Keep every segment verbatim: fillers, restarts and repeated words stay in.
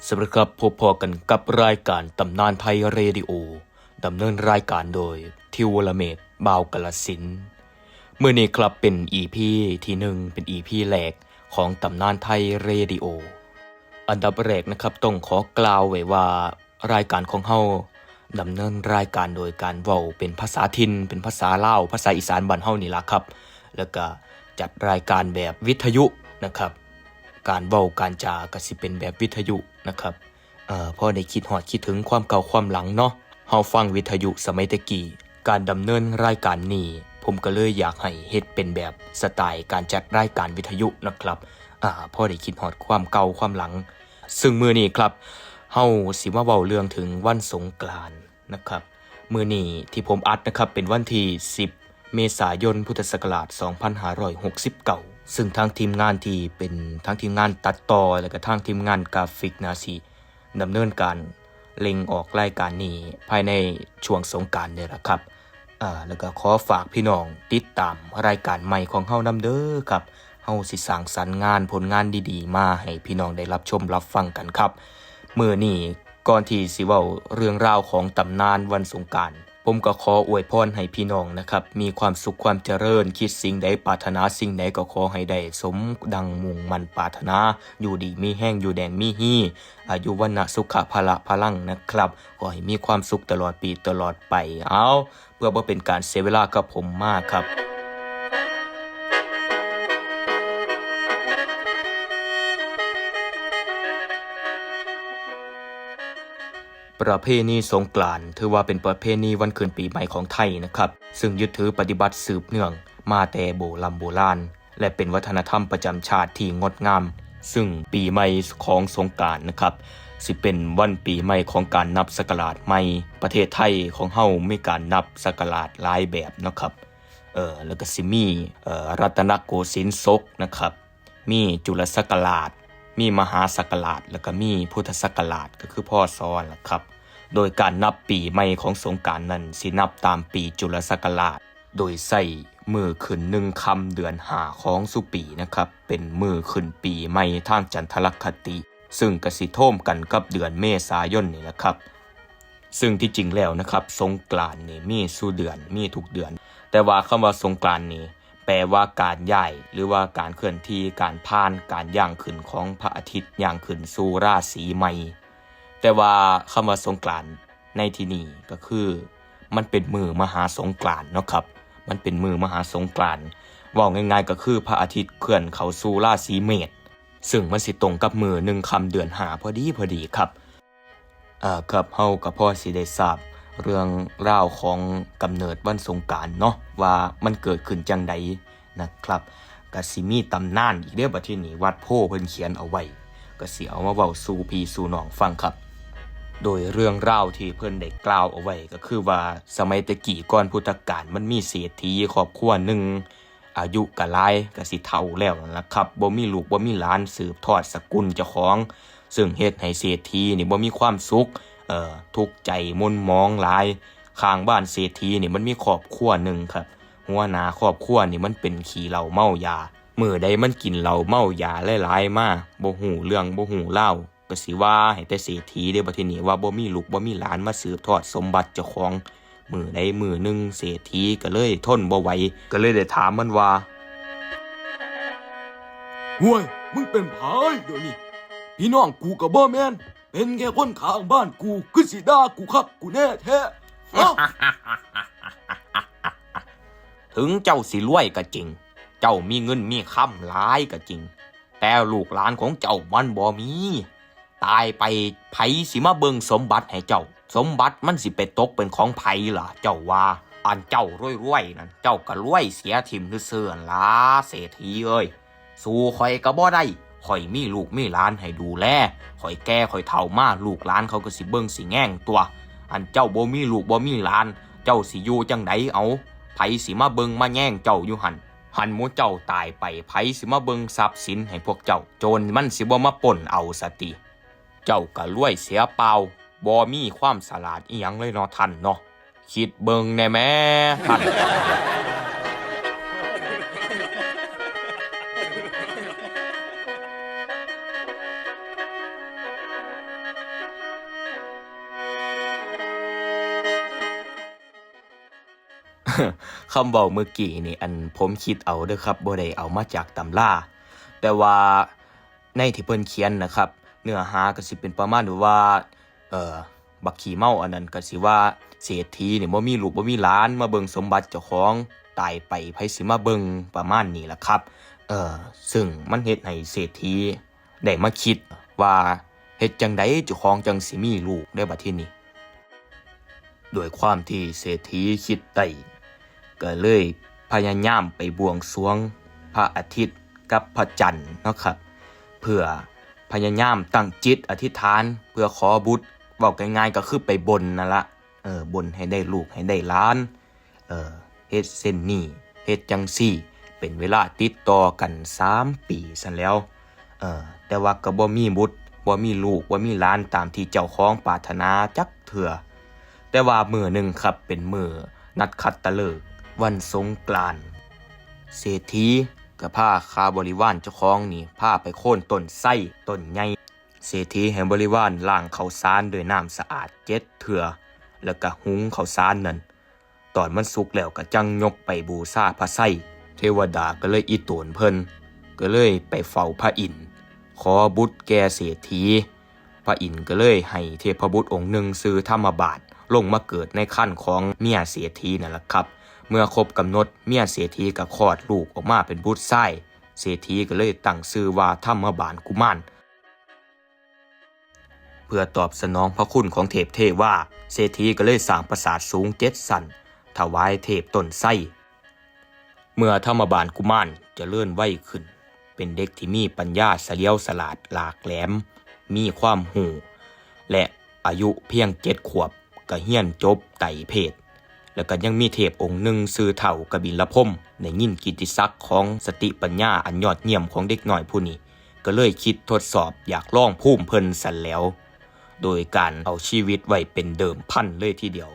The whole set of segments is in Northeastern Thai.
สวัสดีครับ พบพ้อกันกับรายการตำนานไทยเรดิโอ ดำเนินรายการโดย ทิววรเมธ บ่าวกาลสินธุ์ มื้อนี้ครับเป็น อีพี ที่หนึ่ง เป็น อีพี แรกของตำนานไทยเรดิโอ อันดับแรกนะครับ ต้องขอกล่าวไว้ว่า รายการของเฮาดำเนินรายการโดยการเว้าเป็นภาษาถิ่น เป็นภาษาลาว ภาษาอีสานบ้านเฮานี่ล่ะครับ แล้วก็จัดรายการแบบวิทยุนะครับ การเว้าการจาก็สิเป็นแบบวิทยุนะครับ เอ่อ พอได้คิดฮอดคิดถึงความเก่าความหลังเนาะ เฮาฟังวิทยุสมัยแต่กี้ การดำเนินรายการนี้ ผมก็เลยอยากให้เฮ็ดเป็นแบบสไตล์การจัดรายการวิทยุนะครับ อ่า พอได้คิดฮอดความเก่าความหลัง ซึ่งมื้อนี้ครับ เฮาสิมาเว้าเรื่องถึงวันสงกรานต์นะครับ มื้อนี้ที่ผมอัดนะครับ เป็นวันที่ สิบ เมษายน พุทธศักราช สองพันห้าร้อยหกสิบเก้า ซึ่งทางทีมงานที่เป็นทางทีมงานตัดต่อ แล้วก็ทางทีมงานกราฟิกน่าสิดำเนินการเร่งออกรายการนี้ภายในช่วงสงกรานต์นี่แหละครับ อ่า แล้วก็ขอฝากพี่น้องติดตามรายการใหม่ของเฮานำเด้อครับ เฮาสิสร้างสรรค์งานผลงานดีๆ มาให้พี่น้องได้รับชมรับฟังกันครับ มื้อนี้ก่อนที่สิเว้าเรื่องราวของตำนานวันสงกรานต์ ผมก็ขออวยพรให้พี่น้องนะครับ มีความสุขความเจริญ คิดสิ่งใดปรารถนาสิ่งใดก็ขอให้ได้สมดังมุ่งมั่นปรารถนา อยู่ดีมีแฮง อยู่แดงมีฮี อายุวรรณะสุขะพละพลังนะครับ ขอให้มีความสุขตลอดปีตลอดไป เอา เพื่อบ่เป็นการเสียเวลากับผมมาครับ ประเพณีสงกรานต์ถือว่าเป็นประเพณีวันขึ้นปีใหม่ของไทยนะครับ ซึ่งยึดถือปฏิบัติสืบเนื่องมาแต่โบร่ำโบราณ และเป็นวัฒนธรรมประจำชาติที่งดงาม ซึ่งปีใหม่ของสงกรานต์นะครับ สิเป็นวันปีใหม่ของการนับศักราชใหม่ ประเทศไทยของเฮามีการนับศักราชหลายแบบเนาะครับ เอ่อ แล้วก็สิมี เอ่อ รัตนโกสินทร์ศกนะครับ มีจุลศักราช มีมหาศักราช แล้วก็มีพุทธศักราช ก็คือ พ.ศ. ล่ะครับ โดยการนับปีใหม่ของสงกรานต์นั้น สินับตามปีจุลศักราช โดยใช้มื้อขึ้นหนึ่งค่ำเดือนห้าของซุปีนะครับ เป็นมื้อขึ้นปีใหม่ทางจันทรคติ ซึ่งก็สิโทมกันกับเดือนเมษายนนี่แหละครับ ซึ่งที่จริงแล้วนะครับ สงกรานต์นี่มีสู่เดือน มีทุกเดือน แต่ว่าคำว่าสงกรานต์นี่ แปลว่าการย้าย หรือว่าการเคลื่อนที่ การผ่าน การย่างขึ้นของพระอาทิตย์ ย่างขึ้นสู่ราศีใหม่ แต่ว่าคำว่าสงกรานต์ในที่นี้ก็คือ มันเป็นมื้อมหาสงกรานต์เนาะครับ มันเป็นมื้อมหาสงกรานต์ เว้าง่ายๆก็คือพระอาทิตย์เคลื่อนเข้าสู่ราศีเมษ ซึ่งมันสิตรงกับมื้อหนึ่งค่ำเดือนห้าพอดีพอดีครับ อ่า ครับ เฮาก็พอสิได้ทราบเรื่องราวของกำเนิดวันสงกรานต์เนาะ ว่ามันเกิดขึ้นจั่งใดนะครับ ก็สิมีตำนานอีกเด้อ บัดทีนี้วัดโพธิ์เพิ่นเขียนเอาไว้ ก็สิเอามาเว้าสู่พี่สู่น้องฟังครับ โดยเรื่องราวที่เพิ่นได้กล่าวเอาไว้ก็คือว่าสมัยแต่กี้ก่อนพุทธกาลมันมีเศรษฐีครอบครัวหนึ่ง อายุก็หลาย ก็สิเฒ่าแล้วนั่นล่ะครับ บ่มีลูกบ่มีหลานสืบทอดสกุลเจ้าของ ซึ่งเฮ็ดให้เศรษฐีนี่บ่มีความสุข เอ่อ ทุกข์ใจหม่นหมองหลาย ข้างบ้านเศรษฐีนี่มันมีครอบครัวหนึ่งครับ หัวหน้าครอบครัวนี่มันเป็นขี้เหล้าเมายา มื้อใดมันกินเหล้าเมายาหลายๆมา บ่ฮู้เรื่องบ่ฮู้ราว ก็สิว่าให้แต่เศรษฐีเด้ บัดทีนี้ว่าบ่มีลูกบ่มีหลานมาสืบทอดสมบัติเจ้าของ มื้อใดมื้อหนึ่งเศรษฐีก็เลยทนบ่ไหว ก็เลยได้ถามมันว่า "ห่วย มึงเป็นไผเดี๋ยวนี้ พี่น้องกูก็บ่แม่น เป็นแค่คนข้างบ้านกู คือสิด่ากูคักกูแน่แท้ เอ้า" ถึงเจ้าสิรวยก็จริง เจ้ามีเงินมีคำหลายก็จริง แต่ลูกหลานของเจ้ามันบ่มี ตายไปไผสิมาเบิ่งสมบัติให้เจ้า สมบัติมันสิไปตกเป็นของไผล่ะ เจ้าว่า อันเจ้ารวยๆนั่น เจ้าก็รวยเสียถิ่มซื่อๆหั่นล่ะ เศรษฐีเอ้ย สู้ข้อยก็บ่ได้ ข้อยมีลูกมีหลานให้ดูแล ข้อยแก่ข้อยเฒ่ามา ลูกหลานเขาก็สิเบิ่งสิแยงตั่ว อันเจ้าบ่มีลูกบ่มีหลาน เจ้าสิอยู่จั่งใดเอา ไผสิมาเบิ่งมาแยงเจ้าอยู่หั่น หั้นหมู่เจ้าตายไป ไผสิมาเบิ่งทรัพย์สินให้พวกเจ้า โจรมันสิบ่มาปล้นเอาซะติ เจ้าก็รวยเสียเปล่า บ่มีความฉลาดอิหยังเลยเนาะท่านเนาะ คิดเบิ่งแน่แหมท่าน เ คำเว้าเมื่อกี้นี่ อันผมคิดเอาเด้อครับ บ่ได้เอามาจากตำรา แต่ว่าในที่เพิ่นเขียนนะครับ เนื้อหาก็สิเป็นประมาณว่า เอ่อ บักขี้เมาอันนั้นก็สิว่า เศรษฐีนี่บ่มีลูกบ่มีหลาน มาเบิ่งสมบัติเจ้าของ ตายไปไผสิมาเบิ่ง ประมาณนี้ล่ะครับ เอ่อ ซึ่งมันเฮ็ดให้เศรษฐีได้มาคิดว่า เฮ็ดจั่งใดเจ้าของจั่งสิมีลูกได้บัดทีนี้ ด้วยความที่เศรษฐีคิดได้ ก็เลยพยายามไปบวงสรวงพระอาทิตย์กับพระจันทร์เนาะครับ เพื่อพยายามตั้งจิตอธิษฐานเพื่อขอบุตร เว้าง่ายๆก็คือไปบนนั่นละ เออ บนให้ได้ลูกให้ได้หลาน เออ เฮ็ดเช่นนี้ เฮ็ดจั่งซี้ เป็นเวลาติดต่อกันสามปีซั้นแหล้ว เออ แต่ว่าก็บ่มีบุตร บ่มีลูก บ่มีหลานตามที่เจ้าของปรารถนาจักเทื่อ แต่ว่ามื้อหนึ่งครับ เป็นมื้อนัดขัตฤกษ์ วันสงกรานต์ เศรษฐีก็พาข้าบริวารเจ้าของนี่ พาไปโคนต้นไทรต้นใหญ่ เศรษฐีให้บริวารล้างข้าวสารด้วยน้ำสะอาดเจ็ดเทื่อ แล้วก็หุงข้าวสารนั่น ตอนมันสุกแล้วก็จั่งยกไปบูชาพระไทร เทวดาก็เลยอิโตนเพิ่น ก็เลยไปเฝ้าพระอินทร์ ขอบุตรแก่เศรษฐี พระอินทร์ก็เลยให้เทพบุตรองค์หนึ่งชื่อธรรมบาล ลงมาเกิดในครรภ์ของเมียเศรษฐีนั่นล่ะครับ เมื่อครบกำหนด เมียเศรษฐีก็คลอดลูกออกมาเป็นบุตรชาย เศรษฐีก็เลยตั้งชื่อว่าธรรมบาลกุมาร เพื่อตอบสนองพระคุณของเทพเทวา เศรษฐีก็เลยสร้างปราสาทสูงเจ็ดชั้น ถวายเทพต้นไทร เมื่อธรรมบาลกุมารเจริญวัยขึ้น เป็นเด็กที่มีปัญญาเฉลียวฉลาดหลากแหลม มีความรู้ และอายุเพียงเจ็ดขวบก็เรียนจบไตรเพศ แล้วก็ยังมีเทพองค์หนึ่งชื่อท้าวกบิลพรหม ได้ยินกิตติศักดิ์ของสติปัญญาอันยอดเยี่ยมของเด็กน้อยผู้นี้ ก็เลยคิดทดสอบอยากลองภูมิเพิ่นซั้นแหล้ว โดยการเอาชีวิตไว้เป็นเดิมพันเลยทีเดียว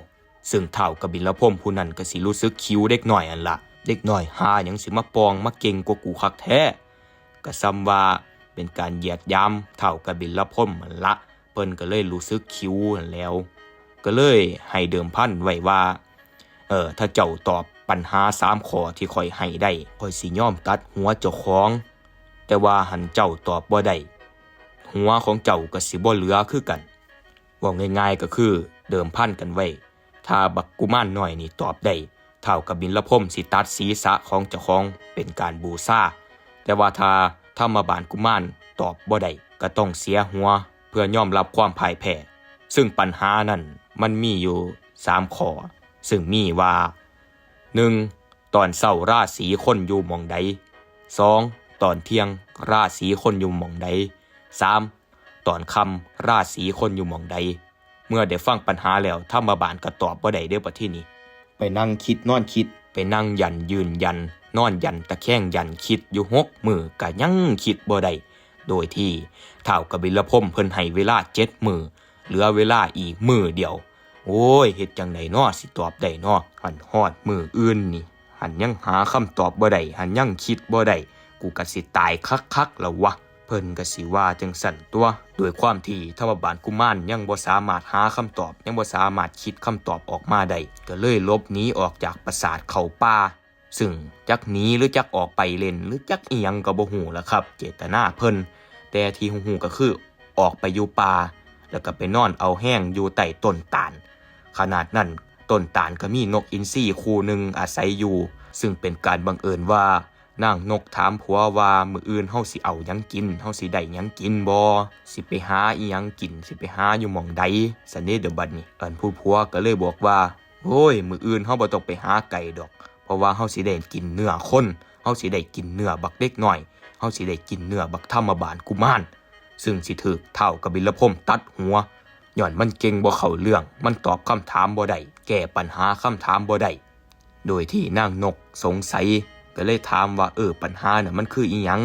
ซึ่งท้าวกบิลพรหมผู้นั้นก็สิรู้สึกคิวเด็กน้อยหั้นล่ะ เด็กน้อยห่าหยังสิมาป่องมาเก่งกว่ากูคักแท้ ก็ส่ำว่าเป็นการเหยียดหยามท้าวกบิลพรหมหั้นละ เพิ่นก็เลยรู้สึกคิวหั้นแหล้ว ก็เลยให้เดิมพันไว้ว่า เออ ถ้าเจ้าตอบปัญหาสามข้อที่ข้อยให้ได้ ข้อยสิยอมตัดหัวเจ้าของ แต่ว่าหั้นเจ้าตอบบ่ได้ หัวของเจ้าก็สิบ่เหลือคือกัน เว้าง่ายๆก็คือเดิมพันกันไว้ ถ้าบักกุมารน้อยนี่ตอบได้ ท้าวกบิลพรหมสิตัดศีรษะของเจ้าของเป็นการบูชา แต่ว่าถ้าธรรมบาลกุมารตอบบ่ได้ ก็ต้องเสียหัวเพื่อยอมรับความพ่ายแพ้ ซึ่งปัญหานั้นมันมีอยู่สามข้อ ซึ่งมีว่า หนึ่ง ตอนเช้าราศีคนอยู่หม่องใด สอง ตอนเที่ยงราศีคนอยู่หม่องใด สาม ตอนค่ำราศีคนอยู่หม่องใด เมื่อได้ฟังปัญหาแล้ว ธรรมบาลก็ตอบบ่ได้เด้อบัดทีนี้ ไปนั่งคิดนอนคิด ไปนั่งยันยืนยัน นอนยันตะแคงยันคิดอยู่หกมื้อก็ยังคิดบ่ได้ โดยที่ท้าวกบิลพรหมเพิ่นให้เวลาเจ็ดมื้อ เหลือเวลาอีกมื้อเดียว โอ้ย เฮ็ดจั่งใดน้อ สิตอบได้น้อ หั้นฮอดมื้ออื่นนี่ หั้นยังหาคำตอบบ่ได้ หั้นยังคิดบ่ได้ กูก็สิตายคักๆแล้ววะ เพิ่นก็สิว่าจั่งซั้นตั่ว ด้วยความที่ธรรมบาลกุมารยังบ่สามารถหาคำตอบ ยังบ่สามารถคิดคำตอบออกมาได้ ก็เลยหลบหนีออกจากปราสาทเข้าป่า ซึ่งจักหนีหรือจักออกไปเล่น หรือจักอิหยังก็บ่ฮู้ล่ะครับ เจตนาเพิ่น แต่ที่ฮู้ๆก็คือออกไปอยู่ป่า แล้วก็ไปนอนเอาแฮงอยู่ใต้ต้นตาล ขนาดนั้นต้นตาลก็มีนกอินทรีคู่หนึ่งอาศัยอยู่ ซึ่งเป็นการบังเอิญว่า นางนกถามผัวว่า มื้ออื่นเฮาสิเอาหยังกิน เฮาสิได้หยังกินบ่ สิไปหาอิหยังกิน สิไปหาอยู่หม่องใด ซั้นเด้เดี๋ยวบัดนี้ อันผู้ผัวก็เลยบอกว่า โอ้ย มื้ออื่นเฮาบ่ต้องไปหาไกลดอก เพราะว่าเฮาสิได้กินเนื้อคน เฮาสิได้กินเนื้อบักเด็กน้อย เฮาสิได้กินเนื้อบักธรรมบาลกุมาร ซึ่งสิถูกท้าวกบิลพรหมตัดหัว ย้อนมันเก่งบ่เข้าเรื่อง มันตอบคำถามบ่ได้ แก้ปัญหาคำถามบ่ได้ โดยที่นางนกสงสัย ก็เลยถามว่า เออ ปัญหาน่ะมันคืออิหยัง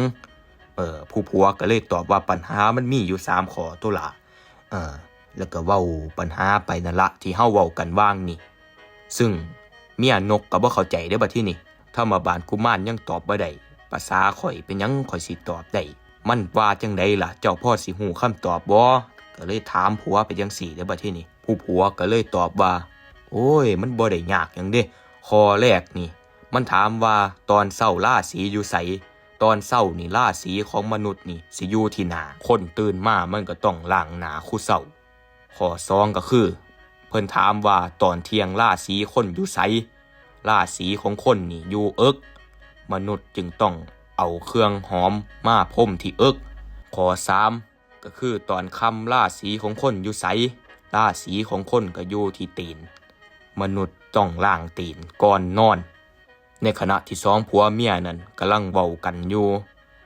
เออ ผู้ผัวก็เลยตอบว่า ปัญหามันมีอยู่สามข้อตั๊วล่ะ เออ แล้วก็เว้าปัญหาไปนั่นละ ที่เฮาเว้ากันหว่างนี่ ซึ่งเมียนกก็บ่เข้าใจเด้บัดทีนี้ ธรรมบาลกุมารยังตอบบ่ได้ ประสาข้อยเป็นหยังข้อยสิตอบได้ มันว่าจั่งใดล่ะ เจ้าพอสิฮู้คำตอบบ่ ก็เลยถามผัวไปจั่งซี้เด้บัดทีนี้ ผู้ผัวก็เลยตอบว่า โอ้ย มันบ่ได้ยากหยังเด้ ข ข้อแรกนี่ มันถามว่าตอนเช้าราศีอยู่ไส ตอนเช้านี่ราศีของมนุษย์นี่สิอยู่ที่หน้า คนตื่นมามันก็ต้องล้างหน้าคุเช้า ข้อสองก็คือ เพิ่นถามว่าตอนเที่ยงราศีคนอยู่ไส ราศีของคนนี่อยู่เอิก มนุษย์จึงต้องเอาเครื่องหอมมาพรมที่เอิก ข้อสามก็คือตอนค่ำราศีของคนอยู่ไส ราศีของคนก็อยู่ที่ตีน มนุษย์ต้องล้างตีนก่อนนอน ในขณะที่สองผัวเมียนั่นกำลังเว้ากันอยู่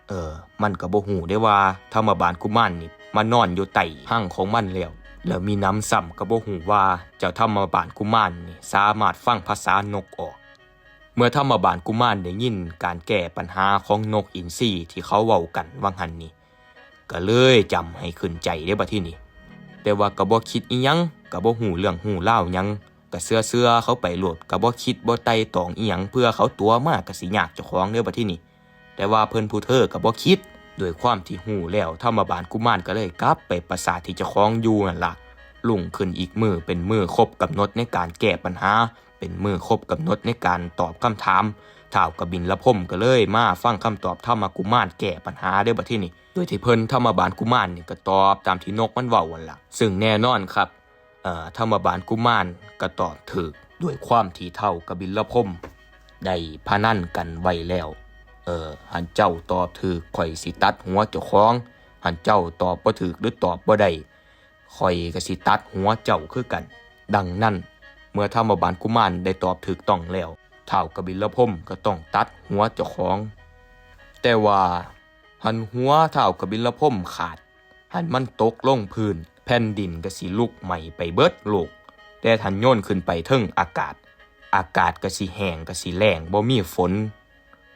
เออ มันก็บ่ฮู้เด้ว่าธรรมบาลกุมารนี่มานอนอยู่ใต้ฮังของมันแล้ว แล้วมีหนำซ้ำก็บ่ฮู้ว่าเจ้าธรรมบาลกุมารนี่สามารถฟังภาษานกออก เมื่อธรรมบาลกุมารได้ยินการแก้ปัญหาของนกอินทรีที่เขาเว้ากันว่าหั่นนี่ ก็เลยจำให้ขึ้นใจเด้บัดทีนี้ แต่ว่าก็บ่คิดอิหยัง ก็บ่ฮู้เรื่องฮู้ราวหยัง ก็เชื่อๆเขาไปโลด ก็บ่คิดบ่ไตร่ตรองอิหยัง เผื่อเขาตั๋วมาก็สิยากเจ้าของเด้บัดทีนี้ แต่ว่าเพิ่นผู้เฒ่อก็บ่คิด ด้วยความที่ฮู้แล้ว ธรรมบาลกุมารก็เลยกลับไปปราสาทที่เจ้าของอยู่นั่นล่ะ รุ่งขึ้นอีกมื้อเป็นมื้อครบกำหนดในการแก้ปัญหา เป็นมื้อครบกำหนดในการตอบคำถาม ท้าวกบิลพรหมก็เลยมาฟังคำตอบธรรมกุมารแก้ปัญหาเด้บัดทีนี้ โดยที่เพิ่นธรรมบาลกุมารนี่ก็ตอบตามที่นกมันเว้าหั่นล่ะ ซึ่งแน่นอนครับ เอ่อ ธรรมบาลกุมารก็ตอบถูก ด้วยความที่ท้าวกบิลพรหมได้พนันกันไว้แล้ว เออ หั้นเจ้าตอบถูก ข้อยสิตัดหัวเจ้าของ หั้นเจ้าตอบบ่ถูกหรือตอบบ่ได้ ข้อยก็สิตัดหัวเจ้าคือกัน ดังนั้น เมื่อธรรมบาลกุมารได้ตอบถูกต้องแล้ว ท้าวกบิลพรหมก็ต้องตัดหัวเจ้าของ แต่ว่าหั้นหัวท้าวกบิลพรหมขาด หั้นมันตกลงพื้น แผ่นดินก็สิลุกไหม้ไปเบิดโลก แต่หั้นโยนขึ้นไปเทิงอากาศ อากาศก็สิแห้ง ก็สิแล้ง บ่มีฝน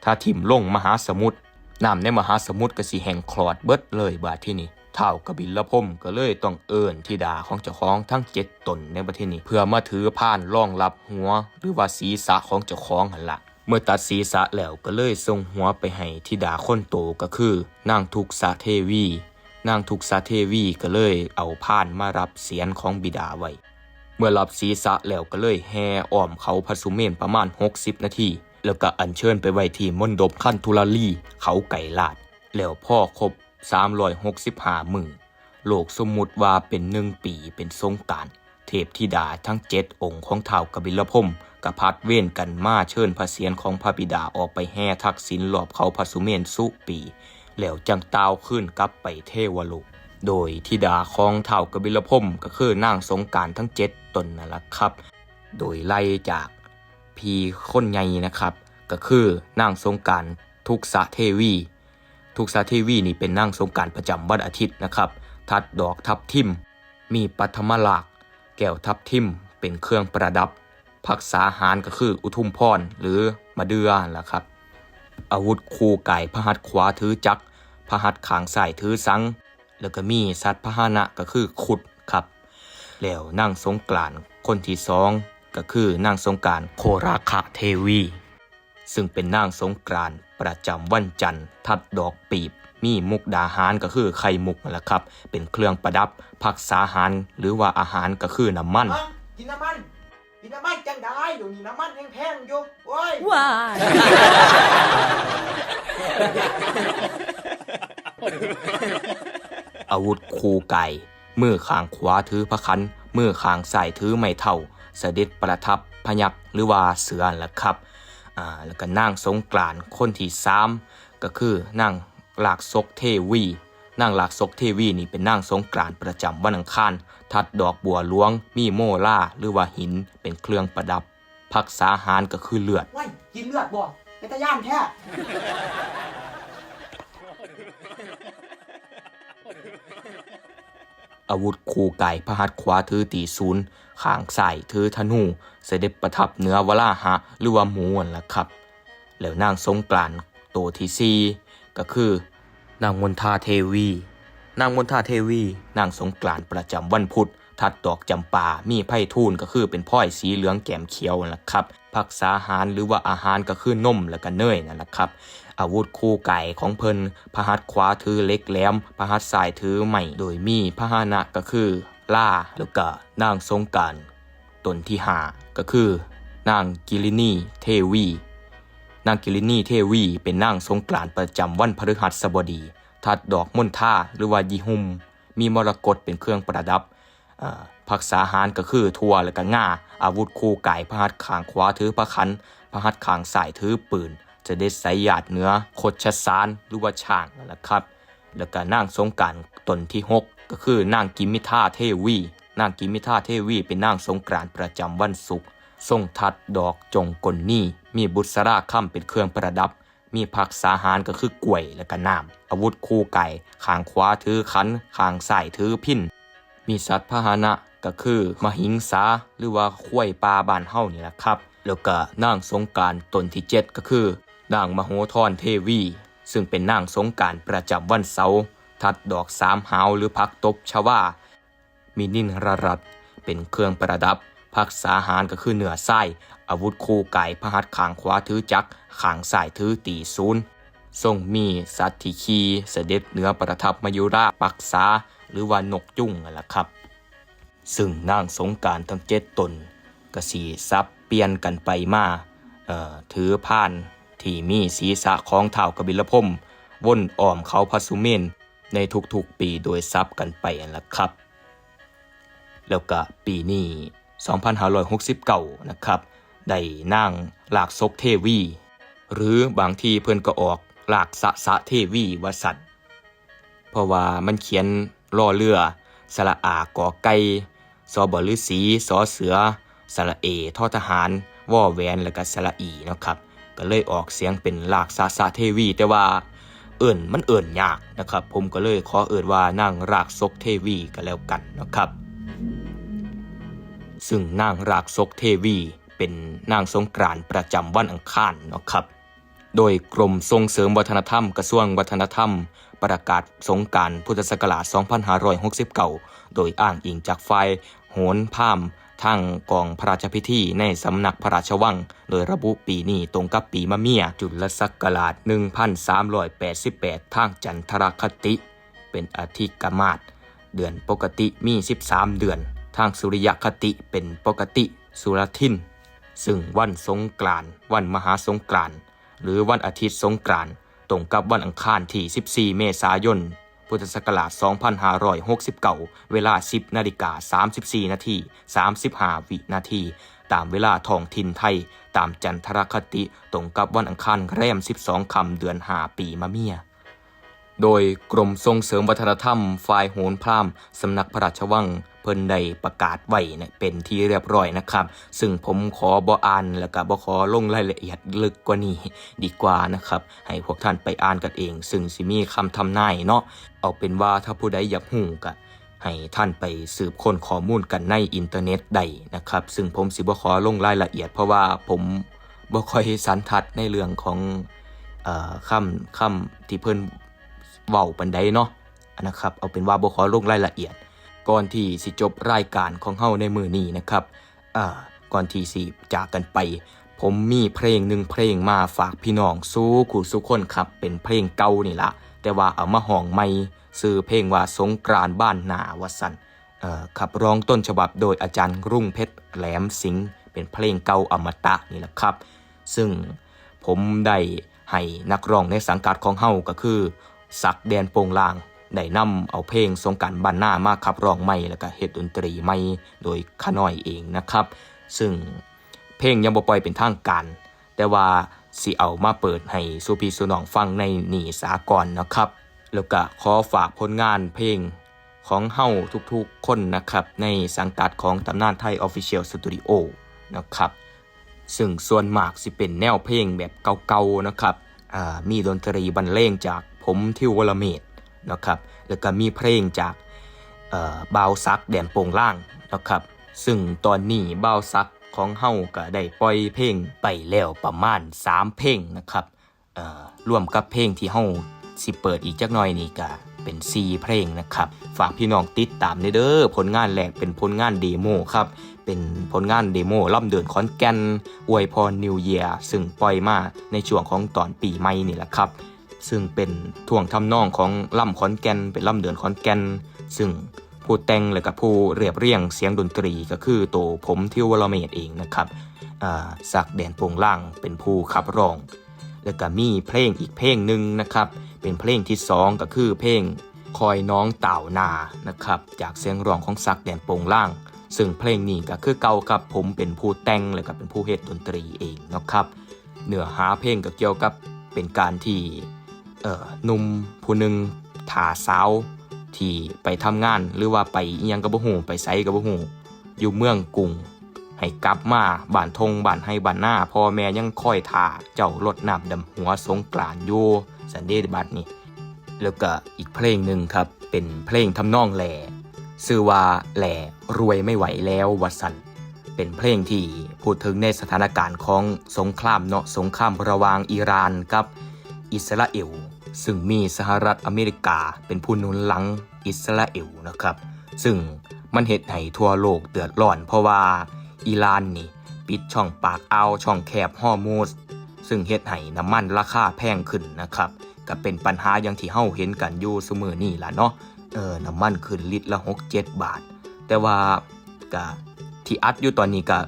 ถ้าถิ่มลงมหาสมุทร น้ำในมหาสมุทรก็สิแห้งขอดเบิดเลย บาดทีนี้ ท้าวกบิลพรหมก็เลยต้องเอิ้นธิดาของเจ้าของทั้งเจ็ดตนในบัดทีนี้ เพื่อมาถือพานรองรับหัว หรือว่าศีรษะของเจ้าของหั่นล่ะ เมื่อตัดศีรษะแล้วก็เลยส่งหัวไปให้ธิดาคนโตก็คือ นางทุกษะเทวี นางทุกษะเทวีก็เลยเอาพานมารับเศียรของบิดาไว้ เมื่อรับศีรษะแล้วก็เลยแห่อ้อมเขาพระสุเมรุประมาณหกสิบนาที แล้วก็อัญเชิญไปไว้ที่มณฑปคันธุรลี เขาไกรลาด แล้วพอครบสามร้อยหกสิบห้ามื้อ โลกสมมุติว่าเป็นหนึ่งปีเป็นสงกรานต์ เทพธิดาทั้งเจ็ดองค์ของท้าวกบิลพรหมก็ผลัดเวรกันมาเชิญพระเศียรของพระบิดาออกไปแห่ทักษิณรอบเขาพระสุเมรุสุปี แล้วจั่งต่าวคืนกลับไปเทวโลก โดยธิดาของท้าวกบิลพรหมก็คือนางสงกรานต์ทั้งเจ็ดตนนั่นล่ะครับ โดยไล่จากพี่คนใหญ่นะครับ ก็คือนางสงกรานต์ทุกษะเทวี ทุกษะเทวีนี่เป็นนางสงกรานต์ประจำวันอาทิตย์นะครับ ทัดดอกทับทิม มีปัทมราค แก้วทับทิม เป็นเครื่องประดับ ภักษาหารก็คืออุทุมพร หรือมะเดื่อนั่นล่ะครับ อาวุธคู่กาย พระหัตถ์ขวาถือจักร พระหัตถ์ข้างซ้ายถือสัง แล้วก็มีสัตว์พาหนะก็คือครุฑครับ แล้วนางสงกรานต์คนที่สองก็คือนางสงกรานต์โคราคะเทวี ซึ่งเป็นนางสงกรานต์ประจำวันจันทร์ ทัดดอกปีบ มีมุกดาหารก็คือไข่มุกนั่นล่ะครับ เป็นเครื่องประดับ ภักษาหาร หรือว่าอาหารก็คือน้ำมัน ฮะ กินน้ำมัน กินน้ำมันจั่งใด๋ เดี๋ยวนี้น้ำมันแพงๆอยู่ โอ้ย ว้าย อาวุธคู่กาย มือข้างขวาถือพระขัน มือข้างซ้ายถือไม้เท้า เสด็จประทับพยัคฆ์หรือว่าเสือนั่นล่ะครับ อ่า แล้วก็นางสงกรานต์คนที่สาม ก็คือนางลากศกเทวี นางลากศกเทวีนี่เป็นนางสงกรานต์ประจำวันอังคาร ทัดดอกบัวหลวง มีโมราหรือว่าหินเป็นเครื่องประดับ ภักษาหารก็คือเลือด ว้าย กินเลือดบ่ เป็นตาย้านแท้ อาวุธคู่กาย พระหัตถ์ขวาถือตรีศูล ข้างซ้ายถือธนู เสด็จประทับเหนือวราหะ หรือว่าหมูนั่นล่ะครับ แล้วนางสงกรานต์โตที่สี่ ก็คือ นางมณฑาเทวี นางมณฑาเทวี นางสงกรานต์ประจำวันพุธ ทัดดอกจำปา มีไพฑูรย์ก็คือเป็นพลอยสีเหลืองแกมเขียวนั่นล่ะครับ ภักษาหารหรือว่าอาหารก็คือนมและก็เนยนั่นล่ะครับ อาวุธคู่กายของเพิ่น พระหัตถ์ขวาถือเหล็กแหลม พระหัตถ์ซ้ายถือไม้ โดยมีพาหนะก็คือลา แล้วก็นางสงกรานต์ตนที่ห้า ก็คือ นางกิรินีเทวี นางกิรินีเทวีเป็นนางสงกรานต์ประจำวันพฤหัสบดี ทัดดอกมณฑาหรือว่ายีฮุม มีมรกตเป็นเครื่องประดับ เอ่อ ภักษาหารก็คือถั่วและก็งา อาวุธคู่กาย พระหัตถ์ข้างขวาถือพระขัน พระหัตถ์ข้างซ้ายถือปืน เสด็จไสยาดเหนือคชสารหรือว่าช้างนั่นแหละครับ แล้วก็นางสงกรานต์ตนที่หกก็คือนางกิมิทาเทวี นางกิมิทาเทวีเป็นนางสงกรานต์ประจำวันศุกร์ ทรงทัดดอกจงกลนี มีบุษราคำเป็นเครื่องประดับ มีภักษาหารก็คือกล้วยและก็น้ำ อาวุธคู่กาย ข้างขวาถือขัน ข้างซ้ายถือพิณ มีสัตว์พาหนะก็คือมหิงสาหรือว่าควายป่าบ้านเฮานี่แหละครับ แล้วก็นางสงกรานต์ตนที่เจ็ดก็คือ นางมโหธรเทวี ซึ่งเป็นนางสงกรานต์ประจำวันเสาร์ ทัดดอกสามหาวหรือผักตบชวา มีนิลรัตน์เป็นเครื่องประดับ ภักษาหารก็คือเนื้อทราย อาวุธคู่กาย พระหัตถ์ข้างขวาถือจักร ข้างซ้ายถือตรีศูล ทรงมีสัตว์ที่ขี่เสด็จเหนือประทับมยุราภักษา หรือว่านกยูงนั่นล่ะครับ ซึ่งนางสงกรานต์ทั้งเจ็ดตนก็สิสับเปลี่ยนกันไปมา เอ่อ ถือพานที่มีศีรษะของท้าวกบิลพรหม วนอ้อมเขาพระสุเมรุในทุกๆปีโดยสับกันไปนั่นล่ะครับ แล้วก็ปีนี้ สองพันห้าร้อยหกสิบเก้า นะครับ ได้นางลากศกเทวี หรือบางทีเพิ่นก็ออกลากสะสะเทวีว่าซั่น เพราะว่ามันเขียนรอเรือ สระอากอไก่ สบฤๅษี สอเสือ สระเอ ทอทหาร วอแหวน แล้วก็สระอีเนาะครับ ก็เลยออกเสียงเป็นลากสะสะเทวี แต่ว่าเอิ้นมันเอิ้นยากนะครับ ผมก็เลยขอเอิ้นว่านางลากศกเทวีก็แล้วกันนะครับ ซึ่งนางลากศกเทวีเป็นนางสงกรานต์ประจำวันอังคารเนาะครับ โดยกรมส่งเสริมวัฒนธรรม กระทรวงวัฒนธรรม ประกาศสงกรานต์พุทธศักราช สองพันห้าร้อยหกสิบเก้า โดยอ้างอิงจากฝ่ายโหรพราหมณ์ทางกองพระราชพิธีในสำนักพระราชวัง โดยระบุปีนี้ตรงกับปีมะเมีย จุลศักราช หนึ่งพันสามร้อยแปดสิบแปด ทางจันทรคติ เป็นอธิกมาส เดือนปกติมี สิบสาม เดือน ทางสุริยคติเป็นปกติสุรทิน ซึ่งวันสงกรานต์ วันมหาสงกรานต์ หรือวันอาทิตย์สงกรานต์ ตรงกับวันอังคารที่ สิบสี่ เมษายน พุทธศักราช สองพันห้าร้อยหกสิบเก้า เวลา สิบนาฬิกา สามสิบสี่นาที สามสิบห้าวินาที ตามเวลาท้องถิ่นไทย ตามจันทรคติ ตรงกับวันอังคารแรม สิบสองค่ำ เดือนห้า ปีมะเมีย โดยกรมส่งเสริมวัฒนธรรม ฝ่ายโหรพราหมณ์ สำนักพระราชวัง เพิ่นได้ประกาศไว้นะ เป็นที่เรียบร้อยนะครับ ซึ่งผมขอบ่อ่าน แล้วก็บ่ขอลงรายละเอียดลึกกว่านี้ดีกว่านะครับ ให้พวกท่านไปอ่านกันเอง ซึ่งสิมีคำทำนายเนาะ เอาเป็นว่าถ้าผู้ใดอยากฮู้ก็ให้ท่านไปสืบค้นข้อมูลกันในอินเทอร์เน็ตได้นะครับ ซึ่งผมสิบ่ขอลงรายละเอียด เพราะว่าผมบ่ค่อยสันทัดในเรื่องของ เอ่อ คำ คำที่เพิ่นเว้าปานใดเนาะนะครับ เอาเป็นว่าบ่ขอลงรายละเอียด ก่อนที่สิจบรายการของเฮาในมื้อนี้นะครับ อ่า ก่อนที่สิจากกันไป ผมมีเพลงหนึ่งเพลงมาฝากพี่น้องสู่คู่สู่คนครับ เป็นเพลงเก่านี่ละ แต่ว่าเอามาฮ้องใหม่ ชื่อเพลงว่าสงกรานต์บ้านนาว่าซั่น เอ่อ ขับร้องต้นฉบับโดยอาจารย์รุ่งเพชร แหลมสิงห์ เป็นเพลงเก่าอมตะนี่แหละครับ ซึ่งผมได้ให้นักร้องในสังกัดของเฮาก็คือ ศักดิ์ แดนโปงลาง ได้นำเอาเพลงสงกรานต์บ้านนามาขับร้องใหม่ แล้วก็เฮ็ดดนตรีใหม่โดยข้าน้อยเองนะครับ ซึ่งเพลงยังบ่ปล่อยเป็นทางการ แต่ว่าสิเอามาเปิดให้สู่พี่สู่น้องฟังในนี่สากลนะครับ แล้วก็ขอฝากผลงานเพลงของเฮาทุกๆคนนะครับ ในสังกัดของตำนานไทย Official Studio นะครับ ซึ่งส่วนมากสิเป็นแนวเพลงแบบเก่าๆนะครับ อ่า มีดนตรีบรรเลงจากผม ทิว วรเมธ นะครับ แล้วก็มีเพลงจาก เอ่อ บ่าวศักดิ์ แดนโปงลาง นะครับ ซึ่งตอนนี้บ่าวศักดิ์ของเฮาก็ได้ปล่อยเพลงไปแล้วประมาณสามเพลงนะครับ เอ่อ รวมกับเพลงที่เฮาสิเปิดอีกจักหน่อยนี่ก็เป็นสี่เพลงนะครับ ฝากพี่น้องติดตามเด้อ ผลงานแรกเป็นผลงานเดโมครับ เป็นผลงานเดโมลำเดินขอนแก่น อวยพร New Year ซึ่งปล่อยมาในช่วงของตอนปีใหม่นี่แหละครับ ซึ่งเป็นท่วงทำนองของลำขอนแก่น เป็นลำเดินขอนแก่น ซึ่งผู้แต่งและก็ผู้เรียบเรียงเสียงดนตรีก็คือโตผม ทิว วรเมธ เองนะครับ อ่า ศักดิ์ แดนโปงลาง เป็นผู้ขับร้อง แล้วก็มีเพลงอีกเพลงหนึ่งนะครับ เป็นเพลงที่สองก็คือเพลง คอยน้องต่าวนานะครับ จากเสียงร้องของศักดิ์ แดนโปงลาง ซึ่งเพลงนี้ก็คือเก่าครับ ผมเป็นผู้แต่งแล้วก็เป็นผู้เฮ็ดดนตรีเองเนาะครับ เนื้อหาเพลงก็เกี่ยวกับเป็นการที่ เอ่อ หนุ่มผู้หนึ่งถ่าสาวที่ไปทำงานหรือว่าไปอิหยังก็บ่ฮู้ ไปไสก็บ่ฮู้ อยู่เมืองกรุง ให้กลับมาบ้านท่งบ้านไฮ่บ้านนา พ่อแม่ยังคอยถ่าเจ้ารดน้ำดำหัวสงกรานต์อยู่ ซั้นเด้บัดนี้ แล้วก็อีกเพลงหนึ่งครับ เป็นเพลงทำนองแหล่ ชื่อว่าแหล่รวยไม่ไหวแล้วว่าซั่น เป็นเพลงที่พูดถึงในสถานการณ์ของสงครามเนาะ สงครามระหว่างอิหร่านกับอิสราเอล ซึ่งมีสหรัฐอเมริกาเป็นผู้หนุนหลังอิสราเอลนะครับ ซึ่งมันเฮ็ดให้ทั่วโลกเดือดร้อน เพราะว่าอิหร่านนี่ปิดช่องปากอ่าว ช่องแคบฮอร์มุซ ซึ่งเฮ็ดให้น้ำมันราคาแพงขึ้นนะครับ ก็เป็นปัญหาอย่างที่เฮาเห็นกันอยู่ซุมื้อนี้ล่ะเนาะ เออ น้ำมันขึ้นลิตรละหกเจ็ดบาท แต่ว่าก็ที่อัดอยู่ตอนนี้ก็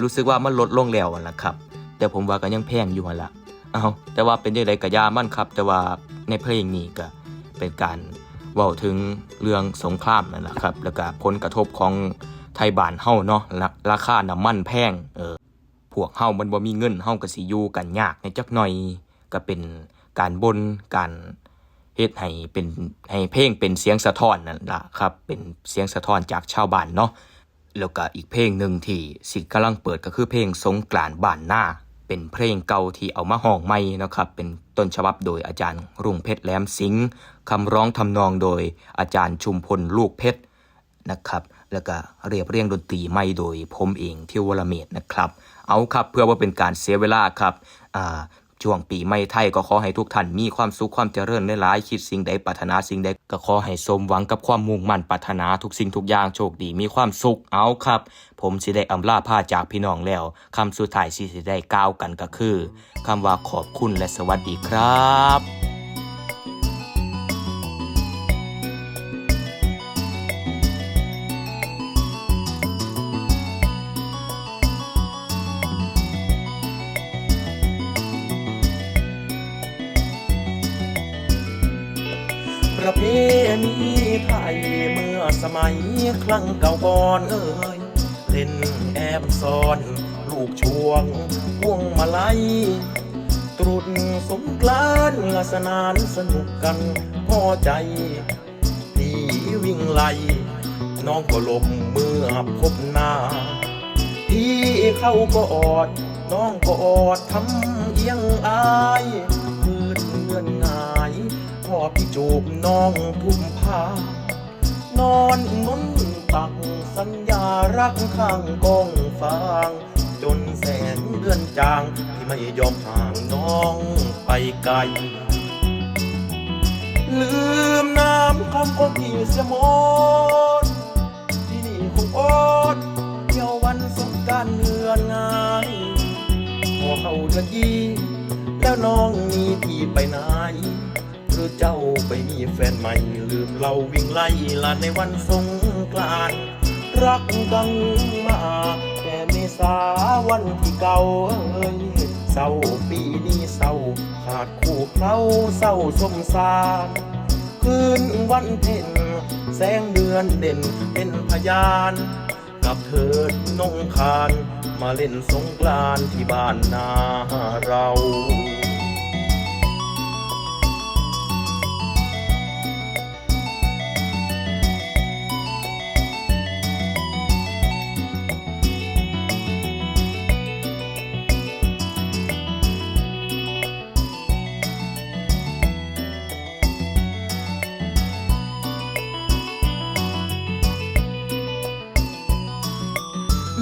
รู้สึกว่ามันลดลงแล้วหั่นล่ะครับ แต่ผมว่าก็ยังแพงอยู่หั่นล่ะ เอ้า แต่ว่าเป็นจั่งใดก็อย่ามันครับ แต่ว่าในเพลงนี้ก็เป็นการเว้าถึงเรื่องสงครามนั่นล่ะครับ แล้วก็ผลกระทบของไทบ้านเฮาเนาะ รา- ราคาน้ำมันแพง เออ พวกเฮามันบ่มีเงิน เฮาก็สิอยู่กันยากแหน่จักหน่อย ก็เป็นการบ่น การเฮ็ดให้เป็น ให้เพลงเป็นเสียงสะท้อนนั่นล่ะครับ เป็นเสียงสะท้อนจากชาวบ้านเนาะ แล้วก็อีกเพลงหนึ่งที่สิกำลังเปิดก็คือเพลงสงกรานต์บ้านนา เป็นเพลงเก่าที่เอามาร้องใหม่เนาะครับ เป็นต้นฉบับโดยอาจารย์รุ่งเพชร แหลมสิงห์ คำร้องทำนองโดยอาจารย์ชุมพล ลูกเพชร นะครับ แล้วก็เรียบเรียงดนตรีใหม่โดยผมเอง ทิววรเมธ นะครับ เอาครับ เพื่อบ่เป็นการเสียเวลาครับ อ่า ช่วงปีใหม่ไทยก็ขอให้ทุกท่านมีความสุขความเจริญหลายๆ คิดสิ่งใดปรารถนาสิ่งใดก็ขอให้สมหวังกับความมุ่งมั่นปรารถนาทุกสิ่งทุกอย่าง โชคดีมีความสุข เอาครับ ผมสิได้อำลาพาจากพี่น้องแล้ว คำสุดท้ายที่สิได้กล่าวกันก็คือ คำว่าขอบคุณและสวัสดีครับ ประเพณีไทยเมื่อสมัยครั้งเก่าก่อนเอ่ย เล่นแอบซ่อนลูกช่วงพวงมาลัย ตรุษสงกรานต์ละสนานสนุกกันพอใจ พี่วิ่งไล่น้องก็หลบเมื่อพบหน้า พี่เขาก็ออดน้องก็ออดทำเอียงอาย คืนเดือนหงาย พอพี่จูบน้องทุ่มผ้า นอนหนุนตักสัญญารักข้างกองฟาง จนแสงเดือนจางที่ไม่ยอมห่างน้องไปไกล ลืมน้ำคำของพี่เสียหมด ที่นี่คงอดเที่ยววันสงกรานต์เดือนหงาย พอเข้าเดือนยี่แล้วน้องมีพี่ไปไหน หรือเจ้าไปมีแฟนใหม่ ลืมเราวิ่งไล่ละในวันสงกรานต์ รักกันมาแต่เมษาวันที่เก้าเอ้ย เศร้าปีนี้เศร้าขาดคู่เคล้าเศร้าสมสาร คืนวันเพ็ญแสงเดือนเด่นเป็นพยาน กับเถิดนงคานมาเล่นสงกรานต์ที่บ้านนาเรา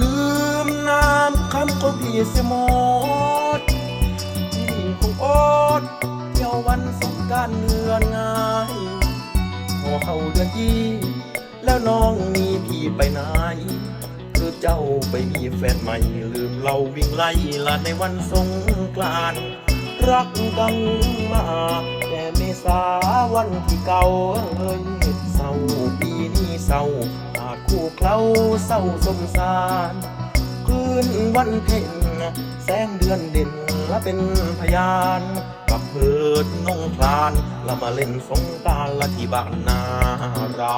ลืมน้ำคำของพี่เสียหมด ที่นี่คงอดเที่ยววันสงกรานต์เดือนหงาย พอเข้าเดือนยี่แล้วน้องมีพี่ไปไหน หรือเจ้าไปมีแฟนใหม่ ลืมเราวิ่งไล่ละในวันสงกรานต์ รักกันมาแต่เมษาวันที่เก้าเอ้ย เศร้าปีนี้เศร้า ขาดคู่เคล้าเศร้าสมสาร คืนวันเพ็ญ แสงเดือนเด่นและเป็นพยาน กับเพิดนงคลาน และมาเล่นสงกรานต์ละที่บ้านนาเรา